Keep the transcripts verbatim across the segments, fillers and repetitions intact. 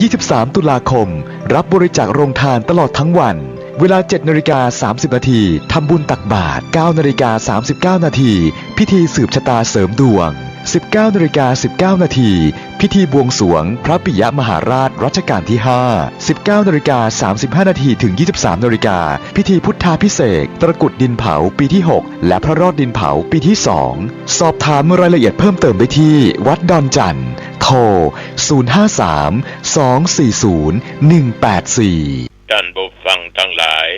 ยี่สิบสาม ตุลาคม รับบริจาคโรงทานตลอดทั้งวัน เวลา เจ็ดนาฬิกาสามสิบนาที ทำบุญตักบาตร เก้านาฬิกาสามสิบเก้านาที พิธีสืบชะตาเสริมดวง สิบเก้านาฬิกาสิบเก้านาที พิธีบวงสรวงพระปิยมหาราชรัชกาลที่ห้า สิบเก้านาฬิกาสามสิบห้านาทีถึง ยี่สิบสามนาฬิกา พิธีพุทธาภิเษก ตระกรุดดินเผาปีที่หก และพระรอดดินเผาปีที่สอง สอบถามรายละเอียดเพิ่มเติมได้ที่วัดดอนจันทน์ โทร ศูนย์ห้าสาม สองสี่ศูนย์ หนึ่งแปดสี่ ท่านผู้ฟังทั้งหลาย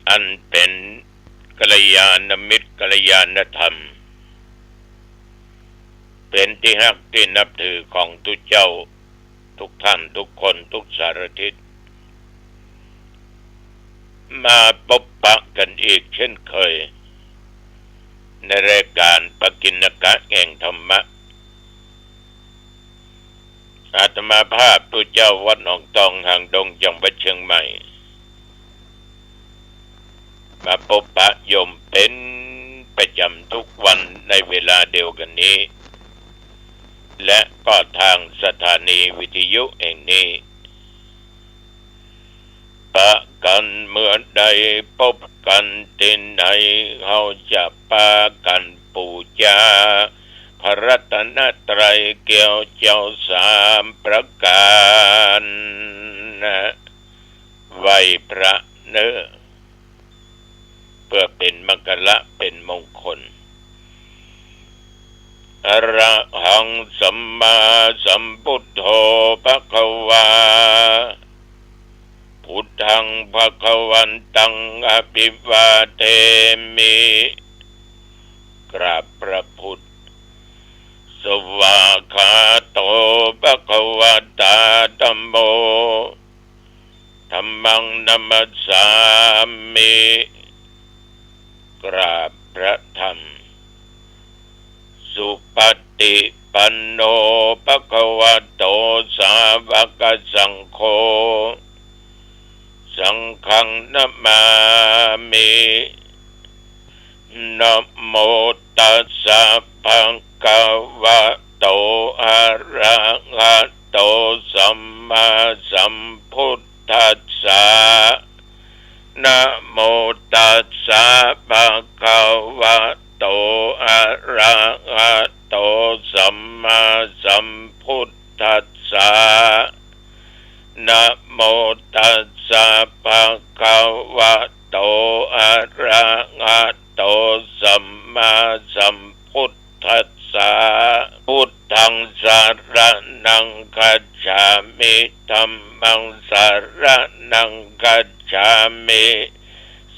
อันเป็นกัลยาณมิตรกัลยาณธรรม เป็นตี้ฮักตี้นับถือของตุ๊เจ้า ทุกท่านทุกคนทุกสารทิศ มาปบปะกั๋นอีกเช่นเคย ในรายก๋านปกิณกะแห่งธรรมะ อาตมาภาพตุ๊เจ้าวัดหนองตองหางดงจังหวัดเชียงใหม่ มาปบปะโยมเป๋นประจ๋ำทุกวันในเวลาเดียวกั๋นนี้ และก็ตางสถานีวิทยุแห่งนี้ ปะกั๋นเมื่อใดปบกั๋นตี้ไหน เฮาจะปากั๋นปู๋จา พระรัตนตรัยแก้วเจ้าสามประก๋าน ไหว้พระเน่อ เปื้อเป๋นมังคละเป๋นมงคล อะระหังสัมมาสัมพุทโธภะคะวา พุทธังภะคะวันตังอะภิวาเทมิ กราบพระพุทธ สวากขาโตภะคะวะตาธัมโม ธัมมังนะมัสสามิ กราบพระธรรม สุปฏิปันโนภะคะวะโต สาวกสังโฆ สังฆังนะมามิ นะโมตัสสะภะคะวะโต อะระหะโต สัมมาสัมพุทธัสสะ นะโมตัสสะภะคะวะโต อะระหะโต สัมมาสัมพุทธัสสะ นะโมตัสสะภะคะวะโต อะระหะโต สัมมาสัมพุทธัสสะ พุทธังสะระณังคัจฉามิ ธัมมังสะระณังคัจฉามิ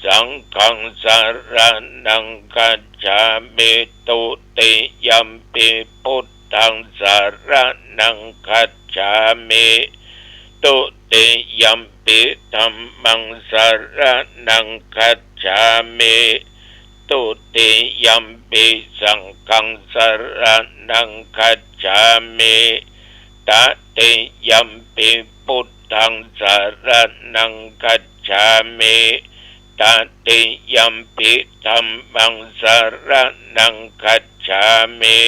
สังฆังสะระณังคัจฉามิ ตุติยัมปิพุทธังสะระณังคัจฉามิ ตุติยัมปิธัมมังสะระณังคัจฉามิ ตุติยัมปิสังฆังสะระณังคัจฉามิ ตติยัมปิพุทธังสะระณังคัจฉามิ ตติยัมปิธัมมังสะระณังคัจฉามิ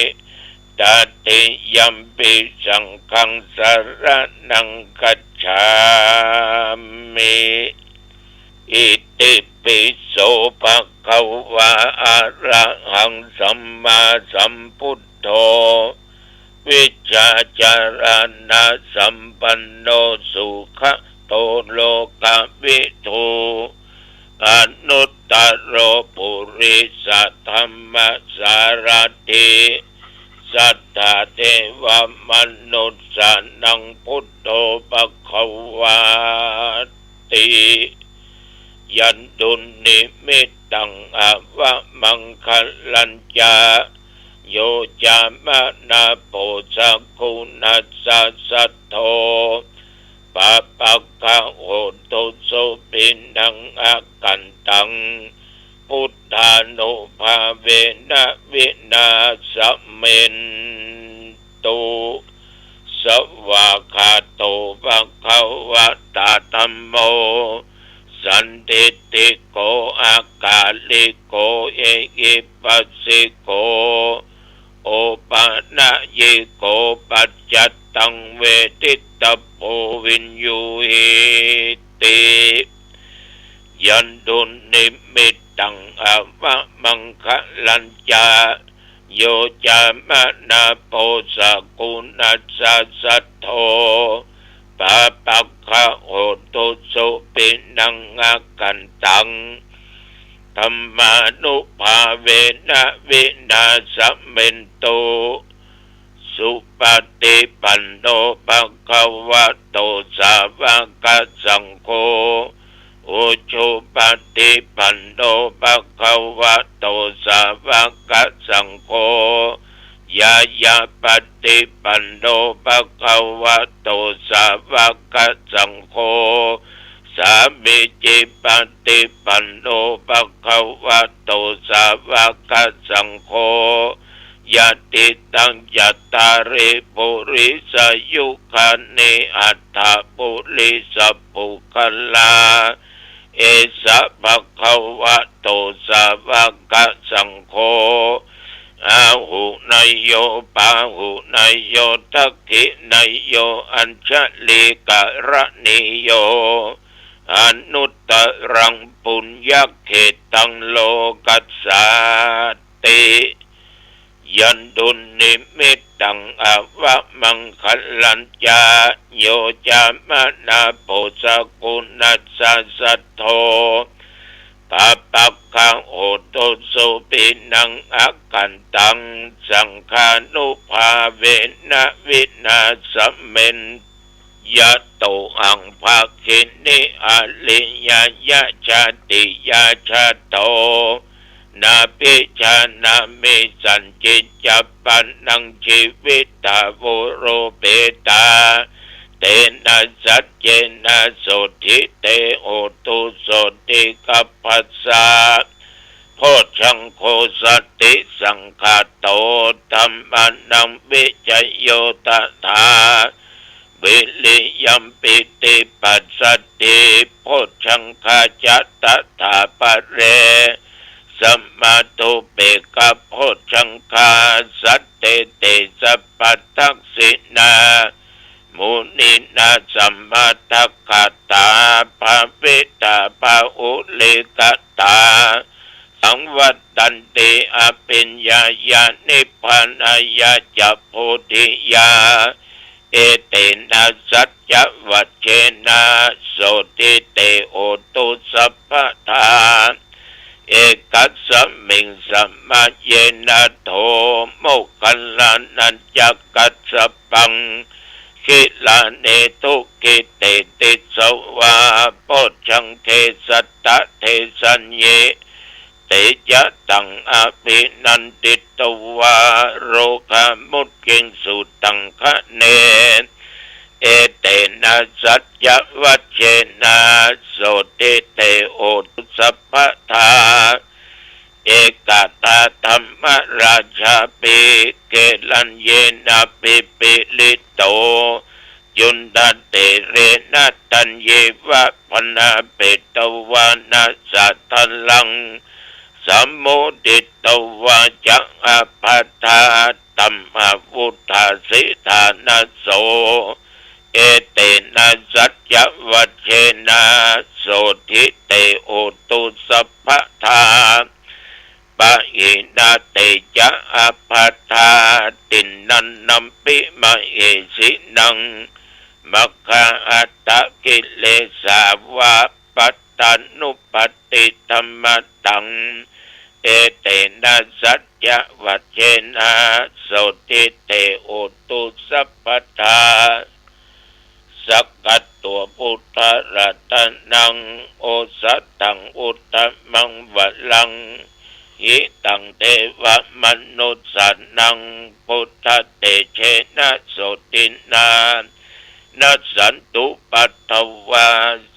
ตติยัมปิสังฆังสะระณังคัจฉามิ อิติปิโสภะคะวะ อะระหังสัมมาสัมพุทโธ วิชชาจารณะสัมปันโน สุขะโตโลกวิทู อนุตตโรปุริสะธัมมะสารถิ สัตถะเทวะมนุสสานังพุทโธภะคะวาติ ยันตุนนิมิตตังอะวะมังคะลัญจะ โยจะมะนะโพสะกุณัสสะสัทโธ ปะปะกะโหตุสุปิณังอะกันตัง พุทธานุภาเวนะวินาสะเมนตุ สวากขาโตภะคะวะตาธัมโม สันทิฏฐิโก อะกาลิโก เอหิปัสสิโก โอปะนะยิโก ปัจจัต ตัง เวทิตาโพ วิญญูหีติ ยันตุนนิมิตตัง อวมังคะลัญจะ โย จามะนาโพ สะกุณัสสะสัทโธ ปาปักขะโหตุ สุปินัง อกันตัง ธัมมานุภาเวนะ วินาสเมนตุ สุปะติปันโน ภะคะวะโต สาวะกะสังโฆ อุจุปะติปันโน ภะคะวะโต สาวะกะสังโฆ ญาญาปะติปันโน ภะคะวะโต สาวะกะสังโฆ สามีจิปะติปันโน ภะคะวะโต สาวะกะสังโฆ ยะติตัง จัตตาริ ปุริสายุคานิ อัตถะปุริสะปุคคลา เอสะ ภะคะวะโต สาวะกะสังโฆ อาหุเนยโย ปาหุเนยโย ทักขิเนยโย อัญชลีกะระณีโย อนุตตะรัง ปุญญะเขตัง โลกัสสาติ ยันตุนนิมิตตัง อวมังคะลัญจะ โย จามะนาโพ สะกุณัสสะสัทโธ ปาปักขะโหตุ สุปินัง อกันตัง สังฆานุภาเวนะ วินาสเมน ยะโต หัง ภะคินิ อริยะยะ ชาติยา ชาโต นาภิจานามิ สัญญิจจะปะนัง จีวิตา วุโรเปตา เตนะ สัจเจนะ โสตถิ เต โหตุ โสตถิกัปปะสะ โพชฌังโฆ สัตติสังขาโต ธัมมานัง วิจโย ตถา วิริยัม ปีติ ปัสสัทธิ โพชฌังคา จะ ตถาปะเร สมาธุเปกขะโพชฌังคา สัตเต เต สัพพะทักขิณา มุนินา สมาทักขาตา ภาวิตา บาหุลีกตา สังวัตตันติ อภิญญายา นิพพานายา จะ โพธิยา เอเตนะ สัจจวัจเจนะ โสตถิ เต โหตุ สัพพะทา เอกัสสมิง สมะเยนะ โท โมคคัลลานะ จะ กัสสปัง กิลาเน ทุกขิเต ติสสะวา โพชฌังเข สัตตะเทสัญญิ เตจะตัง อภินันทิตวา โรกามุจจิง สุตังคะเน เอเตนะ สัจจวัจเจนะ โสตถิ เต โหตุ สัพพะทา เอกตา ธัมมราชาปิ เกลัญเยนะ ปิปิลิโต จุณฑะเถเรนะ ตัญญิวะ ภณาเปตวานะ สะทะลัง สัมโมทิตวา จะ อาปาทา ธัมมาวุฏฐาสิทานะโส เอเตนะ สัจจวัจเจนะ โสตถิ เต โหตุ สัพพะทา ปะหินา เต จะ อาปาทา ติณณันนัมปิ มะเหสินัง มัคคาอัตถะกิเลสาวา ปัตตานุปัตติธัมมะตัง เอเตนะ สัจจวัจเจนะ โสตถิ เต โหตุ สัพพะทา สักกัตวา พุทธะรัตนัง โอสถัง อุตตมัง วรัง หิตัง เทวะมนุสสานัง พุทธะเตเจนะ โสตถินา นัสสันตุ ปัทวา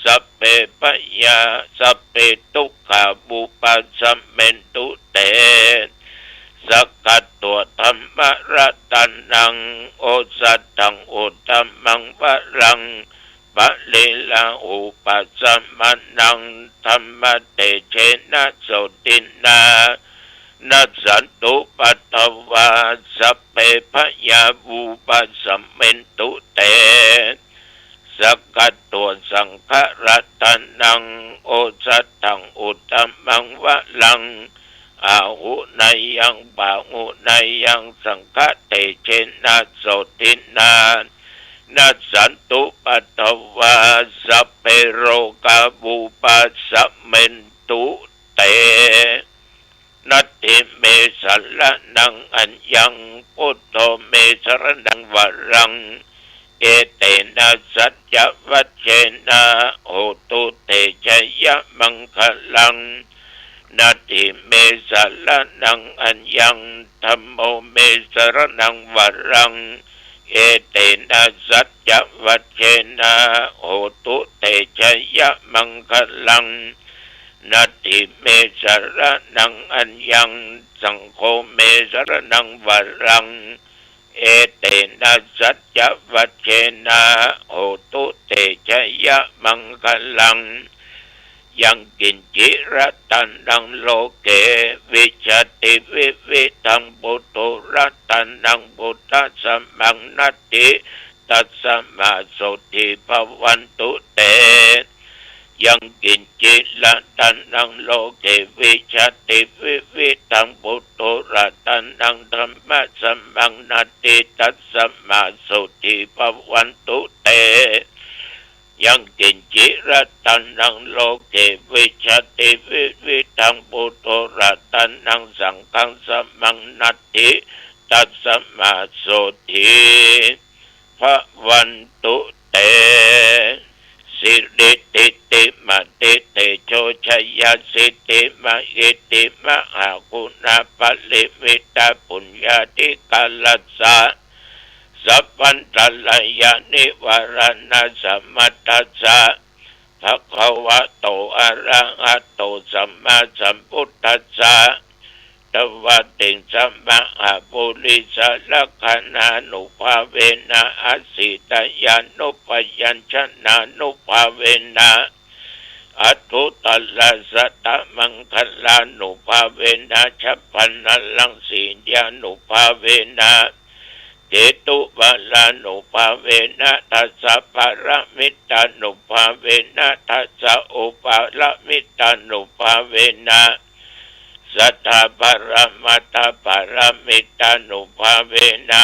สัพเพ พยา สัพเพ ทุกขา วุปัสสะเมนตุ เต สักกัตวา ธัมมะรัตนัง โอสถัง อุตตมัง วรัง ปะริลาหุปัสสะมะนัง ธัมมะเตเจนะ โสตถินา นัสสันตุ ปัทวา สัพเพ พยา vūpasamentu te. Sakkatvā saṅgharatanaṃ osathaṃ uttamaṃ varaṃ, āhuneyyaṃ pāhuneyyaṃ saṅghatejena sotthinā, nassantu upaddavā sabbe rogā vūpasamentu te. Natthi me saraṇaṃ aññaṃ, buddho me saraṇaṃ varaṃ, etena saccavajjena hotu te jayamaṅgalaṃ. Natthi me saraṇaṃ aññaṃ, dhammo me saraṇaṃ varaṃ, etena saccavajjena hotu te jayamaṅgalaṃ. Natthi me saraṇaṃ aññaṃ, saṅgho me saraṇaṃ varaṃ, etena saccavajjena hotu te jayamaṅgalaṃ. Yaṅkiñci ratanaṃ loke vijjati vividhaṃ puthu, ratanaṃ buddhasamaṃ natthi, tasmā sotthī bhavantu te. Yaṅkiñci ratanaṃ loke vijjati vividhaṃ puthu, ratanaṃ dhammasamaṃ natthi, tasmā sotthī bhavantu te. Yaṅkiñci ratanaṃ loke vijjati vividhaṃ puthu, ratanaṃ saṅghasamaṃ natthi, tasmā sotthī bhavantu te. Siridhitimatitejojayasiddhimahiddhimahāguṇāparimitapuññādhikārassa sabbantarāyanivāraṇasamatthassa bhagavato arahato sammāsambuddhassa dvattiṃsamahāpurisalakkhaṇānubhāvena asītyānubyañjanānubhāvena aṭṭhuttarasatamaṅgalānubhāvena chabbaṇṇaraṃsiyānubhāvena ketubalānubhāvena dasapāramitānubhāvena dasaupapāramitānubhāvena saddhāparamatthapāramitānubhāvena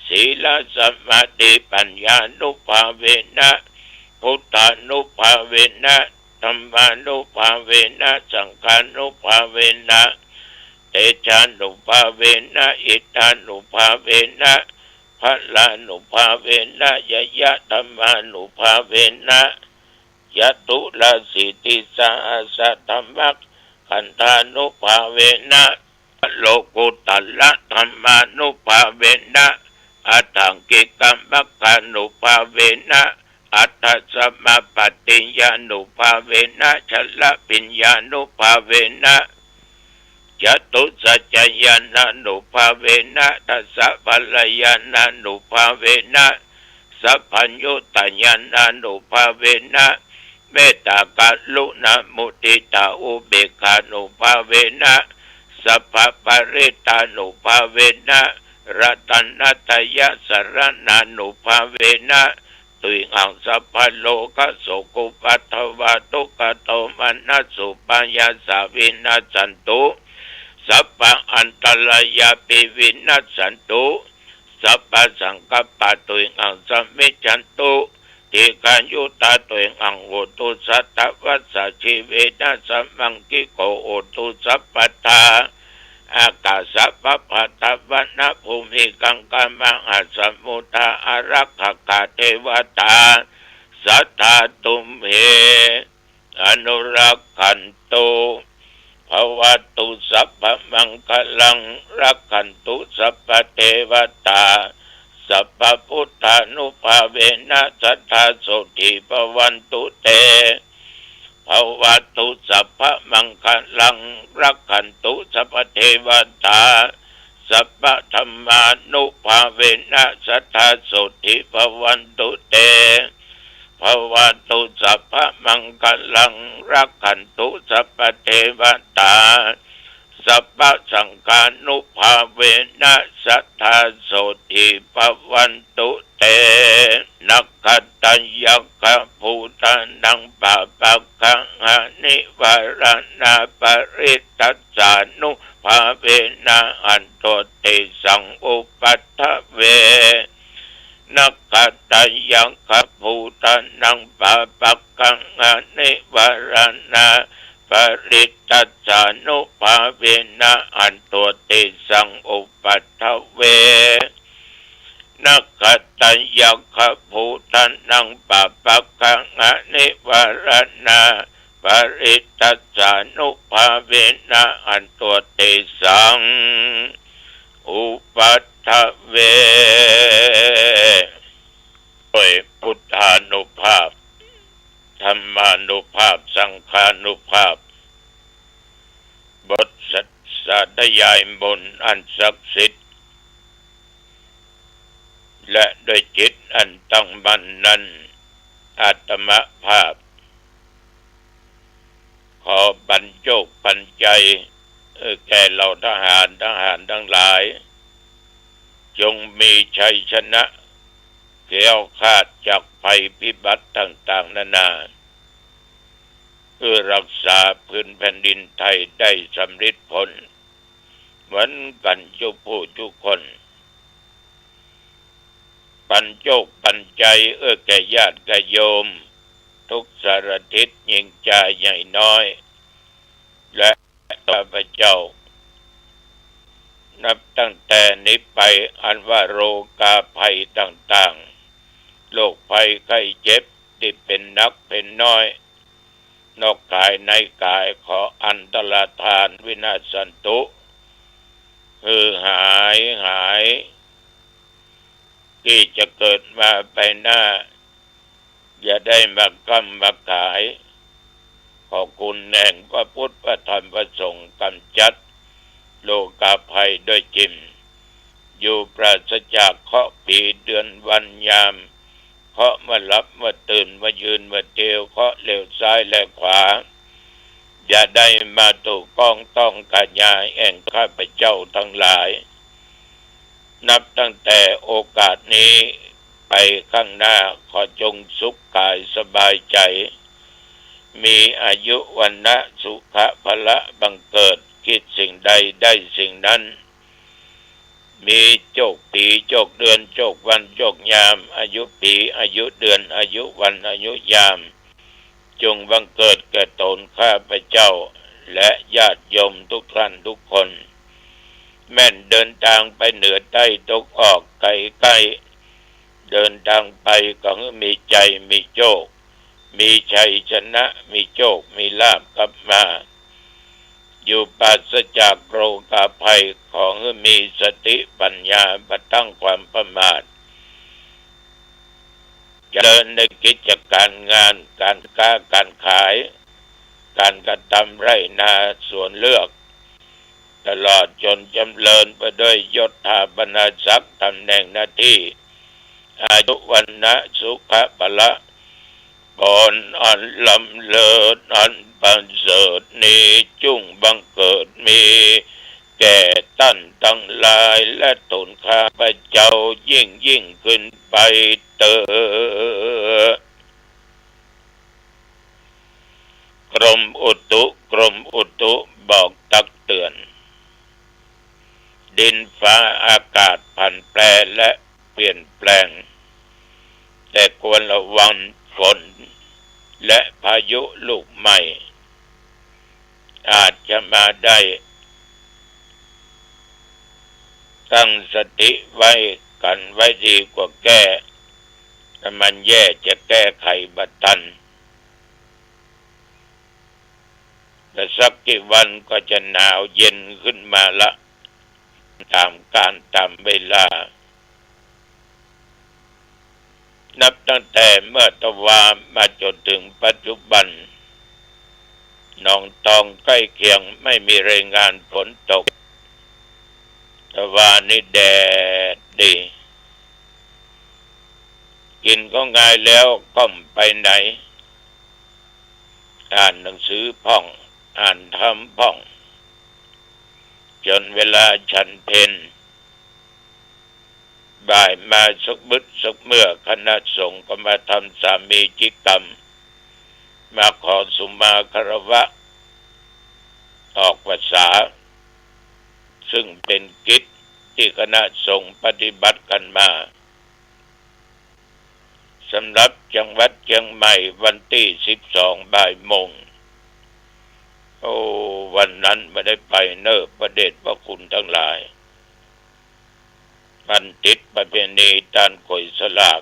sīlasamādhipaññānubhāvena buddhānubhāvena dhammānubhāvena saṅghānubhāvena tejānubhāvena iddhānubhāvena balānubhāvena ñeyyadhammānubhāvena caturāsītisahassadhammakkhandhānubhāvena lokuttaradhammānubhāvena aṭṭhaṅgikamaggānubhāvena aṭṭhasamāpattiyānubhāvena chaḷabhiññānubhāvena catusaccañāṇānubhāvena dasabalañāṇānubhāvena sabbaññutañāṇānubhāvena mettākaruṇāmuditāupekkhānubhāvena sabbaparittānubhāvena ratanattayasaraṇānubhāvena tuiṇhaṃ sabbarogasokupaddavadukkhadomanassupāyāsā vinassantu sabbaantarāyāpi vinassantu sabbasaṅkappā tuiṇhaṃ samijjhantu dīghāyutā tuiṇhaṃ hotu satavassajīvena samaṅgiko hotu sabbadā. Ākāsapabbatavanabhūmigaṅgāmahāsamuddā ārakkhakā devatā sadā tumhe anurakkhantu. Bhavatu sabbamaṅgalaṃ rakkhantu sabbadevatā sabbabuddhānubhāvena sadā sotthī bhavantu te. Bhavatu sabbamaṅgalaṃ rakkhantu sabbadevatā sabbadhammānubhāvena sadā sotthī bhavantu te. Bhavatu sabbamaṅgalaṃ rakkhantu sabbadevatā สัพพะสังฆานุภาเวนะ สัทธาโสตถีภะวันตุเต นะขัตตะยัคฆะภูตานัง ปาปะกะหานิวาราณา ปะริตตัสสานุภาเวนะ หันโต เตสัง อุปัฏฐเว นะขัตตะยัคฆะภูตานัง ปาปะกะหานิวาราณา ปะริตตัสสานุภาเวนะ หันโต เตสัง อุปัฏฐเว นะขัตตะยัคฆะภูตานัง ปาปะกะหานิวาราณา ปะริตตัสสานุภาเวนะ หันโต เตสัง อุปัฏฐเว ด้วยพุทธานุภาพ ธรรมานุภาพ สังฆานุภาพ บทสาธยายมนต์อันศักดิ์สิทธิ์ และด้วยจิตอันตั้งมั่นนั้น อาตมภาพ ขอปัญโจคปัญจัย เอ่อ แก่เหล่าทหาร ทหารทั้งหลาย จงมีชัยชนะ แคล้วคลาดจากภัยพิบัติต่างๆ นานา เพื่อรักษาผืนแผ่นดินไทยได้สำเร็จผล เหมือนกันจุผู้จุคน ปัญโจคปัญจัย เอื้อแก่ญาติแก่โยม ทุกสารทิศ ญิงจายใหญ่น้อย และข้าพเจ้า นับตั้งแต่นี้ไป อันว่าโรคาภัยต่างๆ โรคภัยไข้เจ็บที่เป็นหนักเป็นน้อย นอกกายในกาย ขออันตรธาน วินาสสันตุ หือหาย หาย ที่จะเกิดมาไปหน้า อย่าได้มาก้ำมาขาย ขอคุณแห่งพระพุทธ พระธรรม พระสงฆ์กำจัดโรคาภัยด้วยจิม อยู่ปราศจากเคราะห์ผีเดือนวันยาม เคราะห์เมื่อหลับเมื่อตื่น เมื่อยืนเมื่อเตียว เคราะห์เหลียวซ้ายแลขวา อย่าได้มาถูกก้องต้องกายาแห่งข้าพเจ้าทั้งหลาย นับตั้งแต่โอกาสนี้ไปข้างหน้า ขอจงสุขกายสบายใจ มีอายุวรรณะสุขะพละบังเกิด คิดสิ่งใดได้สิ่งนั้น มีโจคปีโจคเดือนโจควันโจคยาม อายุปีอายุเดือนอายุวันอายุยาม จงบังเกิดแก่ตนข้าพเจ้า และญาติโยมทุกท่านทุกคน แม่นเดินทางไปเหนือใต้ตกออกไกลใกล้ เดินทางไปขอหื้อมีชัยมีโจค มีชัยชนะ มีโจค มีลาภกลับมา อยู่ปราศจากโรคาภัย ขอหื้อมีสติปัญญา บ่ตั้งความประมาท เจริญในกิจการงาน การค้าการขาย การกระทำไร่นาสวนเฮือก ตลอดจนจำเริญไปด้วยยศถาบรรณาศักดิ์ ตำแหน่งหน้าที่ อายุวรรณะสุขะพละ ผลอันล้ำเลิศอันประเสริฐนี้ จุ่งบังเกิดมีแก่ต้านตังหลาย และตนข้าพเจ้ายิ่งยิ่งขึ้นไปเตอ กรมอุตุ กรมอุตุบอกตักเตือน ดินฟ้าอากาศผันแปรและเปลี่ยนแปลง แต่ควรระวังฝนและพายุลูกใหม่ อาจจะมาได้ ตั้งสติไว้ กั๋นไว้ดีกว่าแก้ ถ้ามันแย่จะแก้ไขบ่ตัน แต่สักกี่วันก็จะหนาวเย็นขึ้นมาละ ต๋ามกาลต๋ามเวลา นับตั้งแต่เมื่อตะวามาจนถึงปัจจุบัน หนองตองใกล้เคียงไม่มีรายงานฝนตก ตะวานี้แดดดี กิ๋นก็ง่ายแล้ว ก็บ่ไปไหน อ่านหนังสือพ่อง อ่านธรรมพ่อง จ๋นเวลาฉันเพล บ่ายมาสักบึดสักเมื่อ คณะสงฆ์ก็มาทำสามีจิกรรม มาขอสุมาคารวะ ออกพรรษา ซึ่งเป๋นกิจตี้คณะสงฆ์ปฏิบัติกั๋นมา สำหรับจังหวัดเจียงใหม่วันตี้สิบสองบ่ายโมง โอ้ วันนั้นบ่ได้ไปเน่อ พระเดชพระคุณตังหลาย มันติดประเพณีตานก๋วยสลาก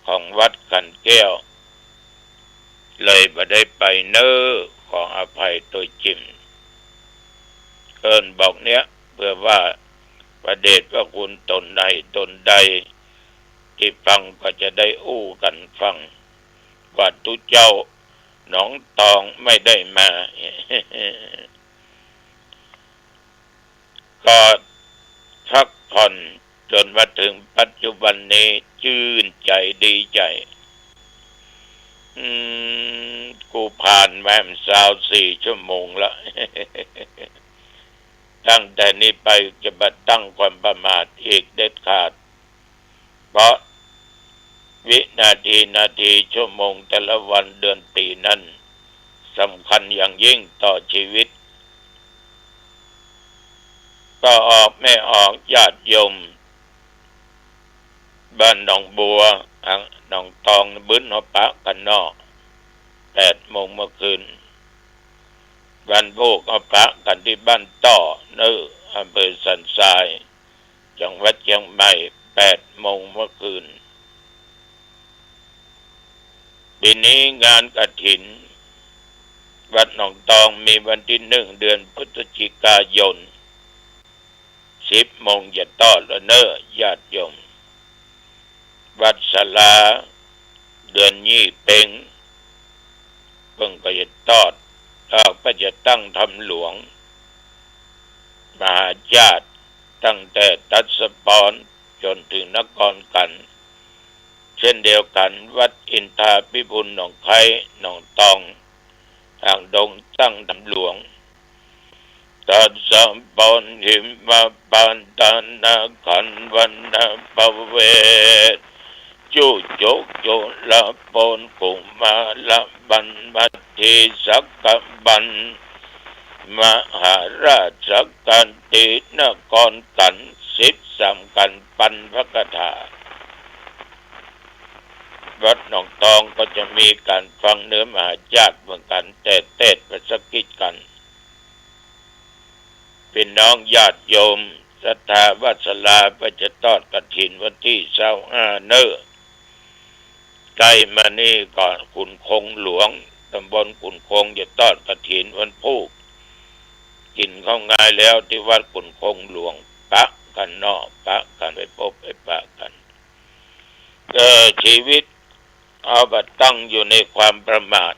ของวัดขันแก้ว เลยบ่ได้ไปเน่อ ขออภัยตวยจิ่ม เอิ้นบอกเนี้ย เปื้อว่าพระเดชพระคุณต๋นใดต๋นใดตี้ฟังก็จะได้อู้กั๋นฟัง ว่าตุ๊เจ้าหนองตองไม่ได้มา ก็พักผ่อนจ๋นมาเถิงปัจจุบันนี้ จื้นใจ๋ดีใจ๋ อืม กูผ่านมาซาวสี่ชั่วโมงละ ตั้งแต่นี้ไปจะบ่ตั้งความประมาทอีกเด็ดขาด เพราะวินาที นาที ชั่วโมงแต่ละวัน เดือน ปี๋นั้นสำคัญอย่างยิ่งต่อชีวิต ก็ออกแม่ออก ญาติโยมบ้านหนองบัว อ่ะ หนองตอง บึ้นเอาปะกั๋นเนาะ แปดโมงเมื่อคืน วันพูกเอาปะกั๋นตี้บ้านต่อเน่อ อำเภอสันทราย จังหวัดเจียงใหม่ แปดโมงเมื่อคืน ปี๋นี้งานกฐินวัดหนองตองมีวันตี้หนึ่ง เดือนพฤศจิกายน สิบโมงจะตอดแล้วเน่อ ญาติโยม วัดศาลา เดือนยี่เป็ง เปิ้นก็จะตอด แล้วก็จะตั้งธรรมหลวง มหาชาติ ตั้งแต่ทัศปรณ์จ๋นเถิงนครขันธ์ เช่นเดียวกั๋น วัดอินทาภิปุล หนองไคร้ หนองตอง อ่างดง ตั้งธรรมหลวง ทัศปรณ์ หิมพานต์ นครขันธ์ วรรณประเวศ จุจุกจุลปรณ์ กุมารบัณฑิต สักกบัณฑิต มหาราชกัณฑิ นครขันธ์ สิบสามขันธ์ ปัณฑกถา วัดหนองตองก็จะมีก๋านฟังเนื้อมหาชาติเหมือนกั๋น แต่เตสน์ภาษาอังกฤษกั๋น พี่น้องญาติโยมศรัทธาวัดศาลา เปิ้นจะตอดกฐินวันตี้ซาวห้าเน่อ ใก้มานี่ก็ขุนคงหลวง ตำบลขุนคงจะตอดกฐินวันพูก กิ๋นข้าวงายแล้วตี้วัดขุนคงหลวง ปะกั๋นเนาะ ปะกั๋น ไปปบไปปะกั๋น เออ ชีวิต เอาบ่ตั้งอยู่ในความประมาท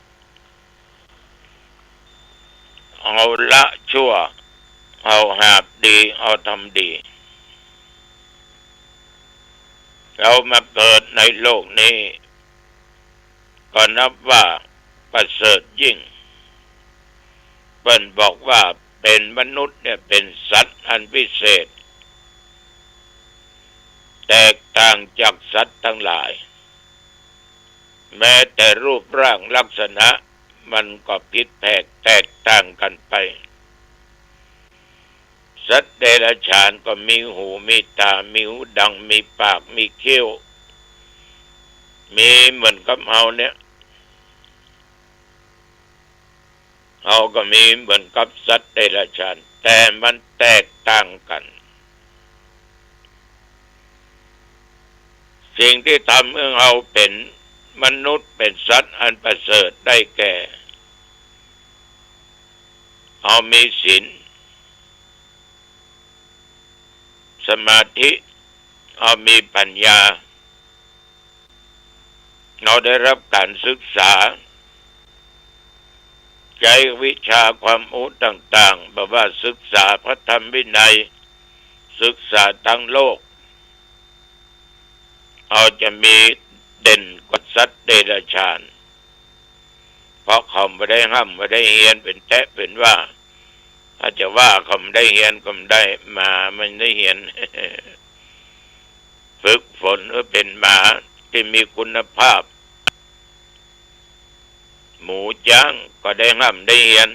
เอาละชั่ว เอาหาบดี เอาธรรมดี เรามาเกิดในโลกนี้ ก็นับว่าประเสริฐยิ่ง เปิ้นบอกว่าเป๋นมนุษย์เนี่ยเป๋นสัตว์อันวิเศษ แตกต่างจากสัตว์ตังหลาย แม้แต่รูปร่างลักษณะมันก็ผิดแผกแตกต่างกั๋นไป สัตว์เดรัจฉานก็มีหูมีต๋า มีหูดัง มีปาก มีเขี้ยว มีเหมือนกับเฮาเนี่ย เฮาก็มีเหมือนกับสัตว์เดรัจฉาน แต่มันแตกต่างกั๋น สิ่งตี้ทำหื้อเฮาเป๋นมนุษย์ เป๋นสัตว์อันประเสริฐได้แก่ เฮามีศีล สมาธิ เฮามีปัญญา เฮาได้ฮับก๋านศึกษา ใจ๊วิชาความฮู้ต่างๆ บ่ว่าศึกษาพระธรรมวินัย ศึกษาตางโลก เฮาจะมีเด่นกว่าสัตว์เดรัจฉาน เพราะเขาบ่ได้ฮ่ำบ่ได้เฮียนเป๋นแต๊เป๋นว่า อาจจะว่าก็บ่ได้เฮียนก็บ่ได้ หมามันได้เฮียน ฝึกฝนหื้อเป๋นหมาตี้มีคุณภาพ หมูจ๊างก็ได้ฮ่ำได้เฮียน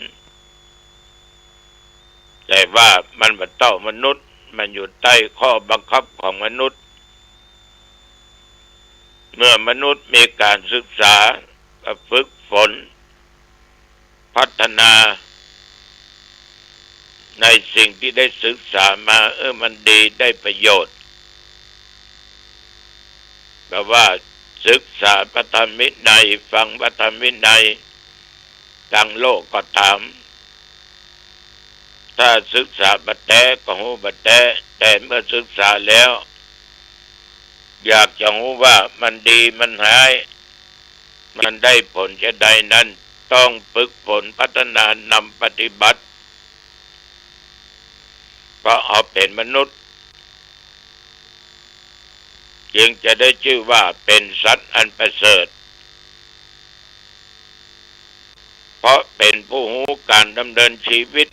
แต่ว่ามันบ่เต้ามนุษย์ มันอยู่ใต้ข้อบังคับของมนุษย์ เมื่อมนุษย์มีก๋านศึกษา ก็ฝึกฝน พัฒนา ในสิ่งตี้ได้ศึกษามา เออ มันดีได้ประโยชน์ แบบว่าศึกษาพระธรรมวินัย ฟังพระธรรมวินัย ตังโลกก็ถาม ถ้าศึกษาบ่แต๊ก็ฮู้บ่แต๊ แต่เมื่อศึกษาแล้ว อยากจะฮู้ว่ามันดีมันฮ้าย มันได้ผลจะใดนั้น ต้องฝึกฝนพัฒนานำปฏิบัติ เพราะเอาเป๋นมนุษย์ จึงจะได้จื้อว่าเป๋นสัตว์อันประเสริฐ เพราะเป๋นผู้ฮู้ก๋านดำเนินชีวิต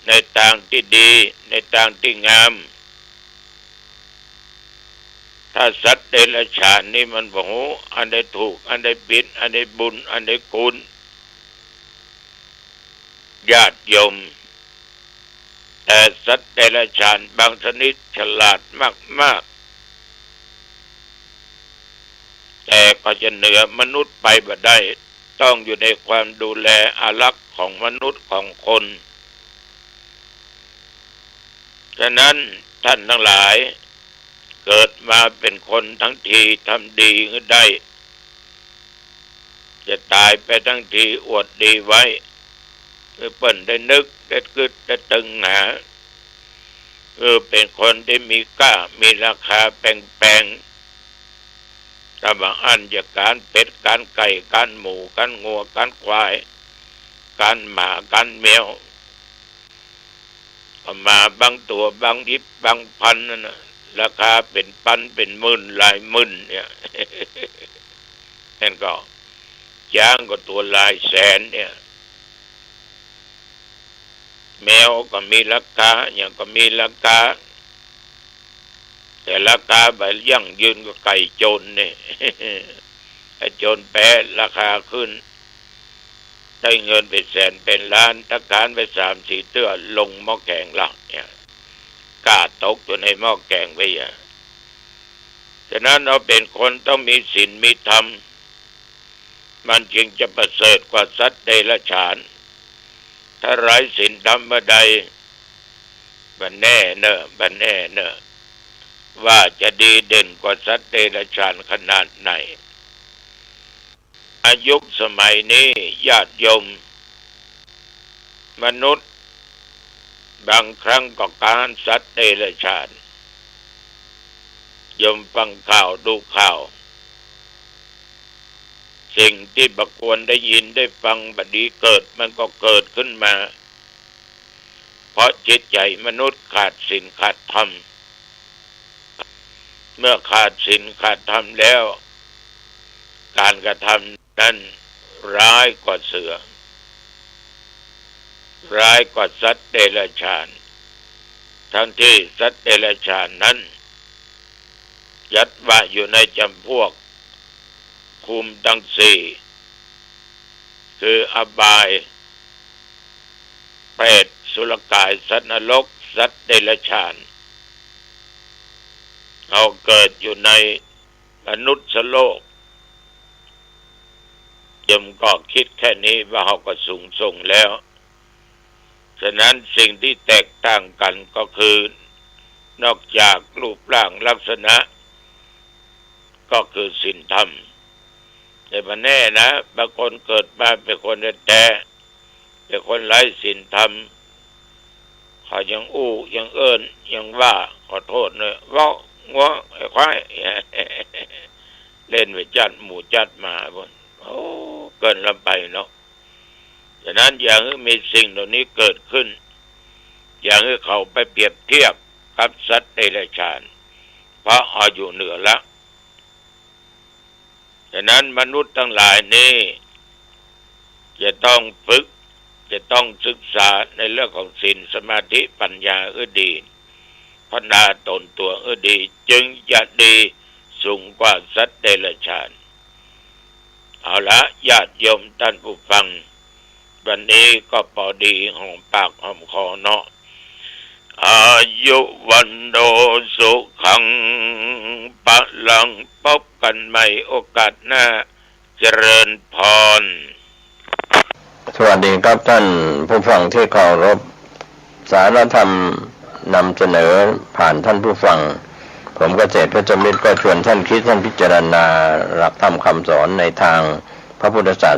ในตางตี้ดี ในตางตี้งาม ถ้าสัตว์เดรัจฉานนี่มันบ่ฮู้ อันใดถูก อันใดผิด อันใดบุญ อันใดคุณ ญาติโยม แต่สัตว์เดรัจฉานบางชนิดฉลาดมากๆ แต่ก็จะเหนือมนุษย์ไปบ่ได้ ต้องอยู่ในความดูแลอารักษ์ของมนุษย์ของคน ฉะนั้นท่านตังหลาย เกิดมาเป๋นคนตังทีทำดีหื้อได้ จะต๋ายไปตังทีอวดดีไว้ หื้อเปิ้นได้นึก ได้กึ๊ด ได้ตึงหา เออ เป๋นคนตี้มีก้า มีราคาแปงๆ ถ้าบ่อั้นจากก๋านเป็ด ก๋านไก่ ก๋านหมู ก๋านงัว ก๋านควาย ก๋านหมา ก๋านแมว เอามาบางตั๋ว บางยิบบางพันนั่นน่ะ ราคาเป๋นปัน เป๋นหมื่น หลายหมื่นเนี่ย นั่นก็ จ๊างก็ตั๋วหลายแสนเนี่ย แมวก็มีราคา หยังก็มีราคา แต่ราคาบ่ยั่งยืนก็ไก่โจรนี่ ไอ้โจรแปะราคาขึ้น ได้เงินไปแสนเป็นล้าน ถ้าค้านไปสามสี่เตื้อลงหม้อแกงละเนี่ย ก้าตกอยู่ในหม้อแกงไปอ่ะ ฉะนั้นเราเป๋นคนต้องมีศีลมีธรรม มันจึงจะประเสริฐกว่าสัตว์เดรัจฉาน ถ้าไร้ศีลธรรมเมื่อใด บ่แน่เน่อ บ่แน่เน่อ ว่าจะดีเด่นกว่าสัตว์เดรัจฉานขนาดไหน อายุคสมัยนี้ญาติโยม มนุษย์บางครั้งก็ก๊านสัตว์เดรัจฉาน โยมฟังข่าวดูข่าว สิ่งที่บ่ควรได้ยินได้ฟังบ่ดีเกิด มันก็เกิดขึ้นมา เพราะจิตใจมนุษย์ขาดศีลขาดธรรม เมื่อขาดศีลขาดธรรมแล้ว การกระทำนั้นร้ายกว่าเสือ ร้ายกว่าสัตว์เดรัจฉาน ทั้งที่สัตว์เดรัจฉานนั้น จัดว่าอยู่ในจำพวกภูมิทั้งสี่ คืออบาย เปรต สุรกาย สัตว์นรก สัตว์เดรัจฉาน เฮาเกิดอยู่ในมนุษย์โลก โยมก็กึ๊ดแค่นี้ว่าเฮาก็สูงส่งแล้ว ฉะนั้นสิ่งที่แตกต่างกั๋นก็คือ นอกจากรูปร่างลักษณะ ก็คือศีลธรรม แต่บ่แน่นะ บางคนเกิดมาเป๋นคนแต๊ๆ เป๋นคนไร้ศีลธรรม เขายังอู้ยังเอิ้นยังว่า ขอโต้ษเน่อ เว้า งัว ไอ้ควาย เล่นไปจั๊ดหมู่จั๊ดหมาปู้น โอ้ เกินล้ำไปเนาะ ฉะนั้นอย่าหื้อมีสิ่งเหล่านี้เกิดขึ้น อย่าหื้อเขาไปเปรียบเทียบกับสัตว์เดรัจฉาน เพราะเฮาอยู่เหนือละ ฉะนั้นมนุษย์ตังหลายนี้ จะต้องฝึก จะต้องศึกษาในเรื่องของศีลสมาธิปัญญาหื้อดี พัฒนาตนตั๋วหื้อดี จึงจะดีสูงกว่าสัตว์เดรัจฉาน เอาละ ญาติโยมท่านผู้ฟัง วันนี้ก็ปอดีหอมปากหอมคอเนาะ อายุ วันโน สุขัง พลัง พบกันใหม่โอกาสหน้า เจริญพร สวัสดีครับท่านผู้ฟังที่เคารพ สารธรรมนำเสนอผ่านท่านผู้ฟัง ผมเกษตรเพชรมิตรก็ชวนท่านคิดท่านพิจารณาหลักธรรมคำสอนในทางพระพุทธศาส